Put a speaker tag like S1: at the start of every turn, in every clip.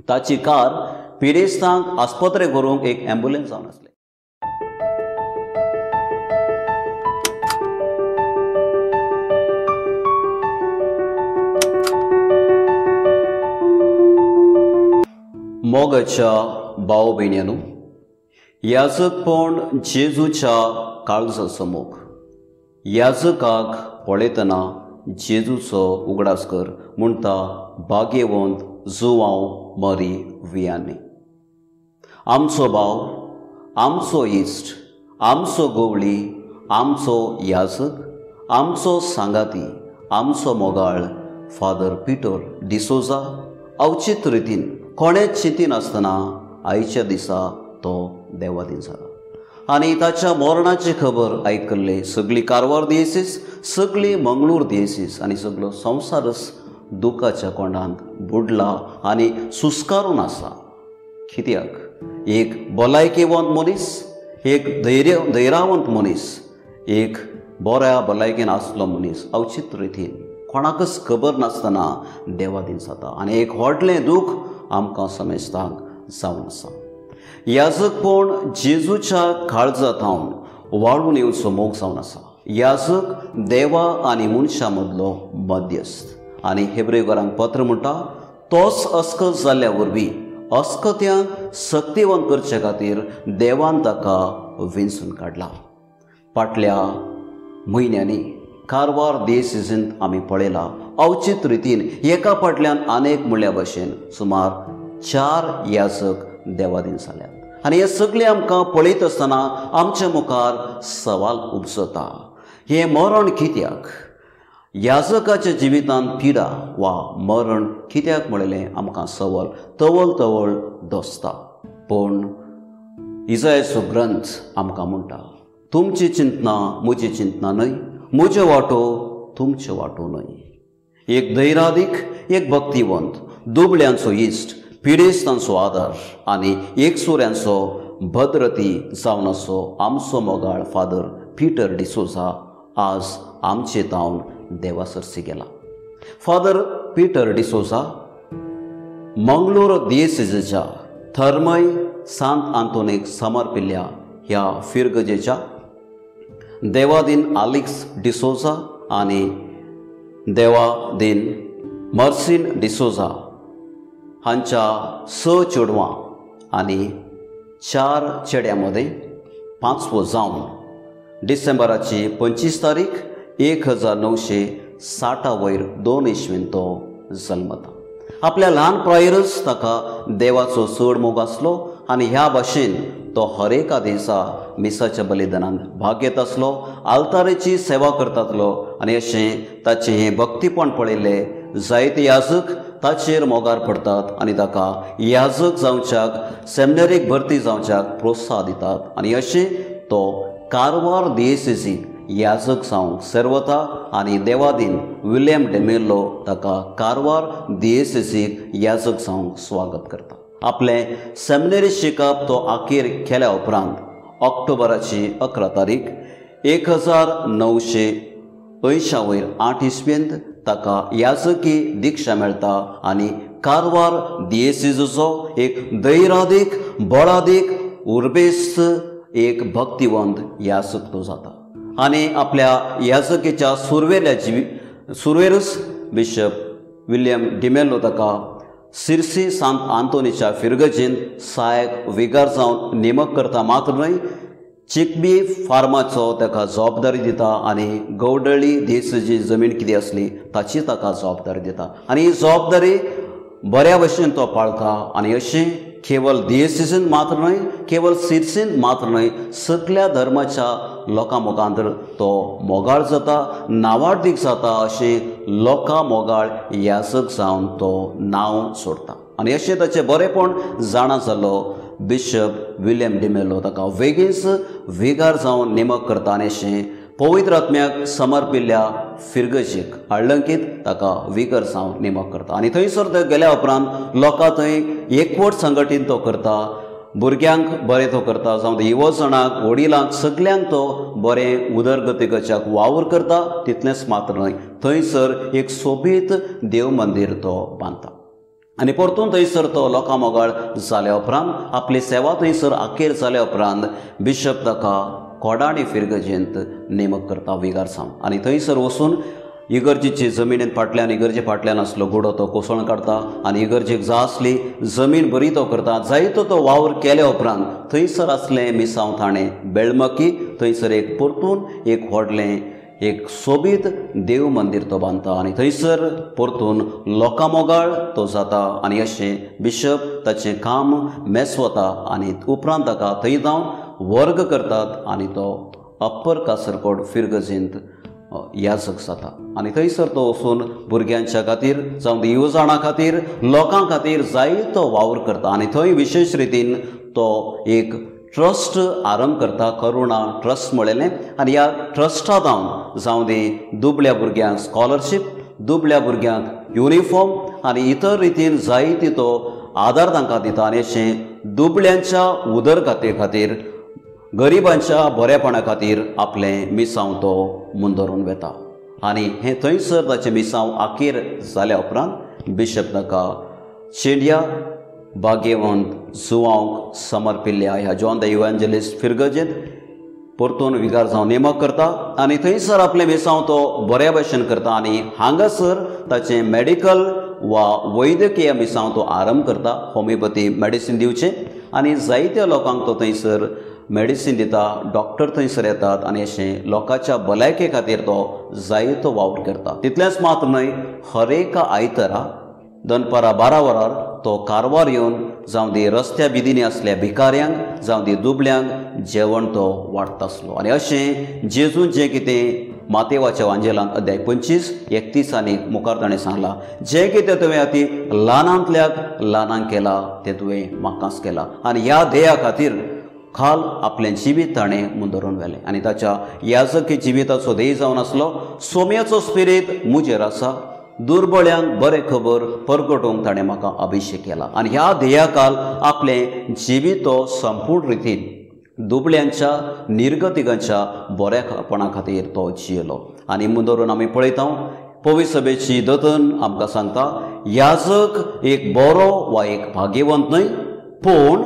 S1: ताची कार पिडेस्तांक आस्पत्रेक व्हरूंक एक ॲम्ब्युलन्स जावन आसलें. मोगाच्या भाव भयण्यांनो, याजकपण जेजूच्या काळजाचो मोग. याजकाक पळयतना जेजूचो उगडास कर म्हणटा भाग्यवंत जुवांव मरी वियानी. आमचो भाव, आमचो इश्ट, आमचो गवळी, आमचो याजक, आमचो सांगाती, आमचो मोगाळ फादर पिटर डिसोजा अवचीत रितीन कोणेच चिंतिनासतना आयच्या दिसा तो देवादीन जाला. आनी ताच्या मरणाची खबर आयकल्ले सगळी कारवार दियेसीस, सगळी मंगळूर दियेसीस आनी सगळो संवसारच दुखाच्या कोंडांत बुडला आनी सुस्कारून आसा. कित्याक एक भलायकेवंत मनीस, एक धैर्यावंत मनीस, एक बऱ्या भलायकेन आसलो मनीस अवचीत रितीन कोणाकच खबर नासतना देवादीन जाता आनी एक व्हडलें दूख आमकां समेस्तांक जावन आसा. याजकपण जेजूच्या काळजा थावन वाळून येवचो मोग जावन आसा. याजक देवा आनी मनशा मदलो मध्यस्थ. आनी हेब्रेवरांक पत्र म्हणटा, तोच अस्कत जाल्ल्या वरवीं अस्कत्यांक सक्तिवंत करचे खातीर देवान ताका विंचून काडला. फाटल्या म्हयन्यांनी कारवार दियेसींत आमी पळयला अवचीत रितीन एका फाटल्यान अनेक म्हणल्या भशेन सुमार 4 याजक देवादीन जाल्यात. आनी हे सगळें आमकां पळयत आसतना आमच्या मुखार सवाल उपजता, हें मरण कित्याक? याजकाच्या जिवितांत पिडा वा मरण कित्याक म्हणलें आमकां सवाल तवळ तवळ दोसता. पूण इजायाचो ग्रंथ आमकां म्हणटा, तुमची चिंतना म्हजी चिंतना न्हय, म्हज्यो वाटो तुमच्यो वाटो न्हय. एक धैर्यादीक, एक भक्तिवंत, दुबळ्यांचो इश्ट, पिडेस्तांचो आदार आनी एकसुऱ्यांचो भद्रती जावन आसो आमचो मोगाळ फादर पिटर डिसोजा आज आमचे तावन देवासरशी गेला. फादर पिटर डिसोजा मंगळूर दियेसीच्या थर्मय सांत आंतोनीक समर्पिल्ल्या ह्या फिरगजेच्या देवादीन आलिक्स डिसोजा आनी देवादीन मर्सीन डिसोजा हांच्या 6 चेडवां आनी 4 चेड्यां मदें 5वो जावन डिसेंबराची 25 तारीख 1960 वयर 2 इसवीन तो जल्मता. आपल्या ल्हान प्रायरच ताका देवाचो चड मोग आसलो आनी ह्या भाशेन तो हर एका दिसा मिसाच्या बलिदानांत भाग घेत आसलो, आल्तारेची सेवा करतातलो आनी अशें ताचें हें भक्तीपण पळयल्लें जायते याजक ताचेर मोगार पडटात आनी ताका याजक जावच्याक, सेमिनरीक भरती जावच्याक प्रोत्साहन दितात. आनी अशें तो कारवार दियेसीक याजक जावंक सर्वता आनी देवादीन विल्यम डेमेल्लो ताका कारवार दियेसीक याजक जावंक स्वागत करता. आपलें सेमिनरी शिकप तो आखेर केल्या उपरांत ऑक्टोबराची 11 तारीख 1980 वयर 8 इसवेंत ताका याजकी दीक्षा मेळटा आनी कारवार दियेसीचो एक धैर्यादीक, बळादीक, उर्बेस्त, एक भक्तिवंत याजक तो जाता. आनी आपल्या याजकीच्या सुरवेरूच बिशप विल्यम डिमेल्लो ताका सिरसी सांत आंतोनीच्या फिरगजेन सहायक विगार जावन नेमक करता. मात्र न्हय, चिकबी फार्माचो ताका जबाबदारी दिता आनी गवडळी देशाची जमीन कितें आसली ताची ताका जबाबदारी दिता आनी ही जबाबदारी बऱ्या भशेन तो पाळता. आनी अशें केवल दियेसीन मात्र न्हय, केवल सिरसीन मात्र न्हय, सगल्या धर्माच्या लोकां मुखार तो मोगाळ जाता, नावाडदीक जाता. अशें लोकां मोगाळ याजक जावन तो नांव सोडता. आनी अशें ताचें बरेंपण जाणा जालो बिशप विल्यम डिमेलो ताका वेगींच विगार जावन नेमक करता आनी अशें पवित्र आत्म्याक समर्पिल्ल्या फिरगजेक आळंकीत ताका विगर जावन नेमक करता. आनी थंयसर थंय गेल्या उपरांत लोकां थंय एकवट संघटीन तो करता, भुरग्यांक बरें तो करता, जावं युवजणांक, वडिलांक, सगल्यांक तो बरें उदरगतीच्याक वावर करता. तितलेंच मात्र न्हय, थंयसर एक सोबीत देव मंदीर तो बांदता. आनी परतून थंयसर तो लोकां मोगाळ जाल्या उपरांत आपली सेवा थंयसर अखेर जाल्या उपरांत बिशप ताका कोडाणी फिरगजेंत नेमक करता विगार जावन आनी थंयसर वचून इगर्जेचे जमिनीन फाटल्यान इगर्जे फाटल्यान आसलो गुडो तो कोसळून काडटा आनी इगर्जेक जाय आसली जमीन बरी तो करता. जायतो तो वावर केल्या उपरांत थंयसर आसलें मिसांव थाणें बेळमकी थंयसर एक परतून एक व्हडलें एक सोबीत देव मंदीर तो बांदता आनी थंयसर परतून लोकां मोगाळ तो जाता आनी अशें बिशप ताचें काम मेसवता आनी उपरांत ताका थंय जावन वर्ग करतात आनी तो अप्पर कासरकोड फिरगजेंत याजक जाता आनी थंयसर तो वचून भुरग्यांच्या खातीर जावं युवजाणां खातीर लोकां खातीर जायतो वावर करता आनी थंय विशेश रितीन तो एक ट्रस्ट आरंभ करता, करुणा ट्रस्ट म्हणलें. आनी ह्या ट्रस्टा जावन जावं दी दुबळ्या भुरग्यांक स्कॉलरशीप, दुबळ्या भुरग्यांक युनिफॉर्म आनी इतर रितीन जायती तो आदार तांकां दिता आनी अशें दुबळ्यांच्या उदरगते खातीर गरिबांच्या बरेपणा खातीर आपलें मिसांव तो मुंदरून वेता. आनी हें थंयसर ताचें मिसांव अखेर जाल्या उपरांत बिशप ताका चेंडिया भाग्यवंत जुवांक समर्पिल्ल्या ह्या जॉन the इव्हांजेलिस्ट फिरगजेंत परतून विगार जावन नेमक करता आनी थंयसर आपलें मिसांव तो बऱ्या भशेन करता आनी हांगासर ताचें मेडिकल वा वैद्यकीय मिसांव तो आरंभ करता, होमिओपॅथी मेडिसीन दिवचें आनी जायत्या लोकांक तो थंयसर मेडिसीन दिता, डॉक्टर थंयसर येतात आनी अशें लोकांच्या भलायके खातीर तो जायतो वावर करता. तितलेंच मात्र न्हय, हर एका आयतारा दनपारां 12 वरार तो कारवार येवन जावं दी रस्त्या बिदींनी आसल्या भिकाऱ्यांक जावं दी दुबल्यांक जेवण तो वाडटा आसलो. आनी अशें जेजून जें कितें मातेवाच्या वांजेलांत अध्याय 25 31 आनी मुखार ताणें सांगलां, जें कितें तुवें अती ल्हानांतल्याक ल्हानांक केलां तें तुवें म्हाकाच केलां. आनी ह्या ध्येया खातीर खाल आपलें जिवीत ताणें मुंदरून व्हेलें आनी ताच्या याजकी जिविताचो ध्येय जावन आसलो सोम्याचो स्पिरीत मुजेर आसा, दुर्बळ्यांक बरें खबर परगटोवंक ताणें म्हाका अभिशेक केला. आनी ह्या ध्येयाकाल आपलें जिवीत तो संपूर्ण रितीन दुबळ्यांच्या निर्गतिकांच्या बऱ्यापणा खातीर तो जियेलो. आनी मुंदरून आमी पळयता पवित्र सभेची दतन आमकां सांगता याजक एक बरो वा एक भाग्यवंत न्हय, पूण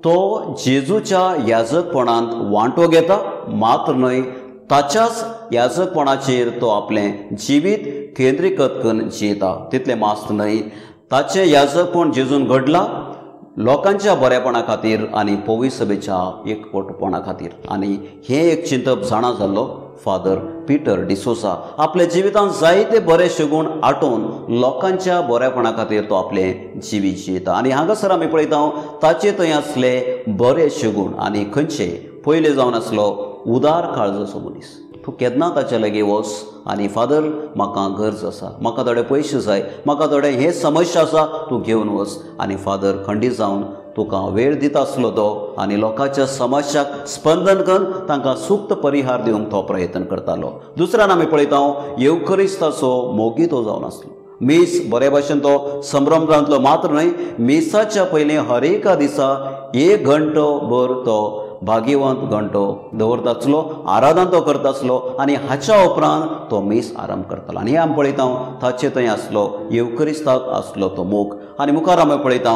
S1: तो जेजूच्या याजकपणांत वांटो घेता मात्र न्हय, ताच्याच याजकपणाचेर तो आपलें जिवीत केंद्रीकृत करून जियेता. तितलें मात्र न्हय, ताचें याजकपण जेजून घडलां लोकांच्या बरेपणा खातीर आनी पवित्र सभेच्या एकवटपणा खातीर. आनी हें एक चिंतप जाणा जाल्लो फादर पिटर डिसोसा आपल्या जिवितांत जायते बरे शगूण आटोवन लोकांच्या बरेपणा खातीर तो आपलें जिवीत जियेता. आनी हांगासर आमी पळयता ताचे थंय आसले बरे शगूण आनी खंयचे पयले जावन आसलो उदार काळजाचो मनीस. तूं केन्ना ताच्या लागीं वच आनी फादर म्हाका गरज आसा, म्हाका थोडे पयशे जाय, म्हाका थोडे हे समस्या आसा, तूं घेवन वच. आनी फादर खंडीत जावन तुका वेळ दिता आसलो तो आनी लोकांच्या समस्याक स्पंदन करून तांकां सुक्त परिहार दिवंक तो प्रयत्न करतालो. दुसऱ्यान आमी पळयता येवखरिस्ताचो मोगी तो जावन आसलो. मीस बरे भाशेन तो संभ्रमांतलो मात्र न्हय, मिसाच्या पयलीं हर एका दिसा 1 घंटो भर तो भाग्यवंत घंटो दवरता आसलो, आराधन तो करता आसलो आनी हाच्या उपरांत तो मीस आरंभ करतालो. आनी हें आमी पळयता ताचे थंय आसलो येवखरिस्ताक आसलो तो मोग. आनी मुखार आमी पळयता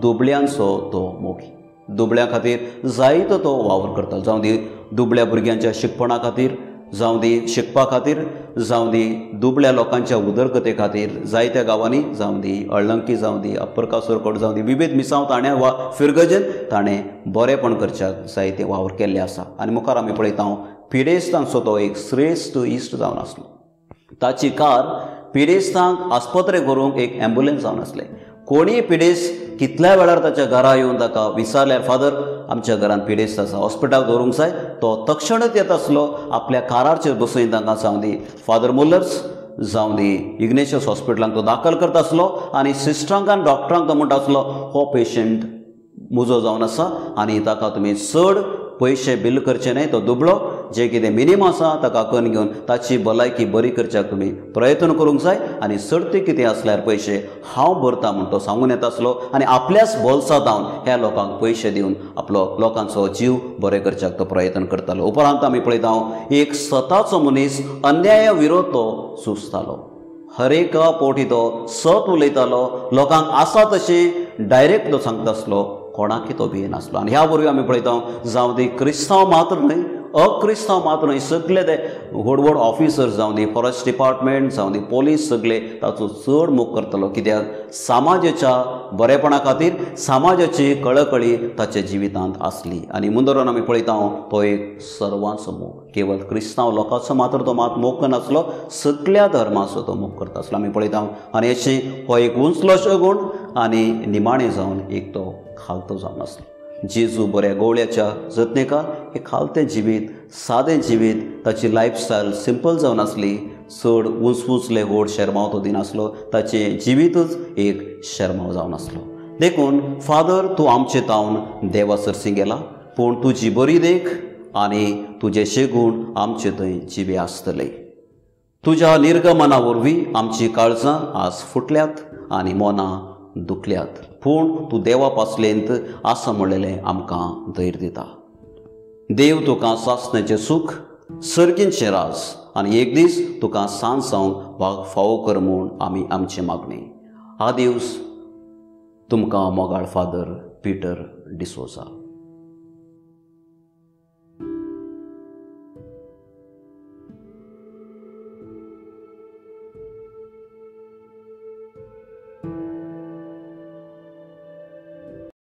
S1: दुबळ्यांचो तो मोगी, दुबळ्यां खातीर जायतो तो वावर करतालो. जावं दी दुबळ्या भुरग्यांच्या शिकपणा खातीर, जावं दी शिकपा खातीर, जावं दी दुबळ्या लोकांच्या उदरगते खातीर जायत्या गांवांनी, जावं दी अळलंकी, जावं दी अप्पर कासरकोड, जावं दी विविध मिसांव ताणें वा फिरगजेन ताणें बरेपण करच्याक जायते वावर केल्ले आसा. आनी मुखार आमी पळयता पिडेस्तांचो तो एक श्रेश्ठ इश्ट जावन आसलो. ताची कार पिडेस्तांक आस्पत्रेक व्हरूंक एक एम्बुलन्स जावन आसलें. कोणीय पिडेस्त कितल्या वेळार ताच्या घरा येवन ताका विचारल्यार फादर आमच्या घरांत पिडेस्त आसा, हॉस्पिटलाक दवरूंक जाय, तो तक्षणच येता आसलो. आपल्या काराचेर बसोवन तांकां जावं दी फादर मुलर्स, जावं दी इग्नेशियस हॉस्पिटलांत तो दाखल करता आसलो आनी सिस्टरांक आनी डॉक्टरांक तो म्हणटा आसलो हो पेशंट मुजो जावन आसा आनी ताका तुमी चड पयशे बील करचे न्हय, तो दुबळो, जे कितें मिनिमम आसा ताका करून घेवन ताची भलायकी बरी करच्याक तुमी प्रयत्न करूंक जाय आनी चडते कितें आसल्यार पयशे हांव भरता म्हूण तो सांगून येता आसलो आनी आपल्याच बोल्सांत जावन ह्या लोकांक पयशे दिवन आपलो लोकांचो जीव बरे करच्याक तो प्रयत्न करतालो. उपरांत आमी पळयता एक सताचो मनीस अन्याया विरोध तो सुचतालो. हर एका पोटी तो सत उलयतालो, लोकांक आसा तशें डायरेक्ट तो सांगता आसलो, कोणाकय तो भियेनासलो. आनी ह्या वरवीं आमी पळयता जावं ती क्रिस्तांव मात्र न्हय, अक्रिस्तांव मात्र न्हय, सगळे ते व्हड व्हड ऑफिसर्स जावं दी, फॉरेस्ट डिपार्टमेंट जावं दी, पोलीस, सगळे ताचो चड मोग करतालो. कित्याक समाजाच्या बरेपणा खातीर समाजाची कळकळी ताच्या जिवितांत आसली. आनी मुंदरून आमी पळयता तो एक सर्वांचो मोग, केवळ क्रिस्तांव लोकांचो मात्र तो मात मोग करनासलो, सगळ्या धर्माचो तो मोग करता आसलो आमी पळयता. आनी अशें हो एक उंचलोसो गूण आनी निमाणें जावन एक तो खालतो जावन आसलो. जेजू बऱ्या गवळ्याच्या जतनेकार हे खालतें जिवीत, सादें जिवीत, ताची लायफस्टायल सिंपल जावन आसली. चड उंच उंचले व्हड शेरमांव तो दिनासलो, ताचें जिवीतच एक शेरमांव जावन आसलो. देखून फादर, तूं आमचे तावन देवा सरशी गेला, पूण तुजी बरी देख आनी तुजे शेगूण आमचे थंय जिवे आसतले. तुज्या निर्गमना वरवीं आमची काळजां आज फुटल्यात आनी मनां दुखल्यात, पूण तूं देवा पासलेंत आसा म्हणलेलें आमकां धैर्य दिता. देव तुका सासण्याचें सूख, सर्गींचें राज आनी एक दीस तुका सांज जावंक वाग फावो कर म्हूण आमी आमचें मागणें. आदिवस तुमकां मोगाळ फादर पीटर डिसोजा.